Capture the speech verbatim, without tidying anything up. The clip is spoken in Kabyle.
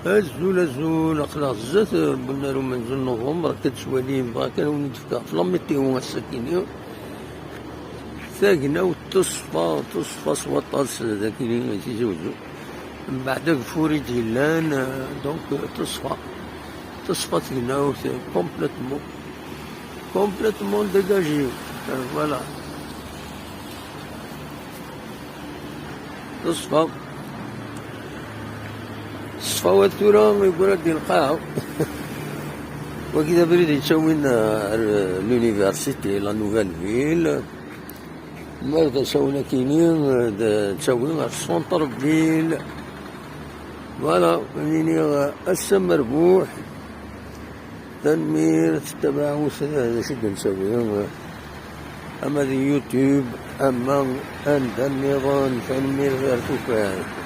Azul, azul, aql-aɣ zdat, eh, n unnar umenzu n November, akka d-ttwalim, bɣa kan ad wen-d-fkeɣ ɣef la météo ass-akini. Tagnawt teṣfa, teṣfa s waṭas, eh, dakini, Tizi Wezzu. Mbeɛd ageffur i d-yellan, eh, donc, eh, teṣfa. Teṣfa tegnawt, eh, complètement. Complètement dégagé. Euh, voilà. Teṣfa. Teṣfa wa tura, yeggra-d i lqaɛa. Wagi d abrid yettawin ar l'université, la nouvelle ville. Ma d asawen akini, d ttawin ar centre ville. Voilà, nini ass amerbuḥ. Tanemmirt, tabaɛut, d acu i d-nettawi, ama di YouTube, ama anda nniḍen, tanemmirt ar tufat.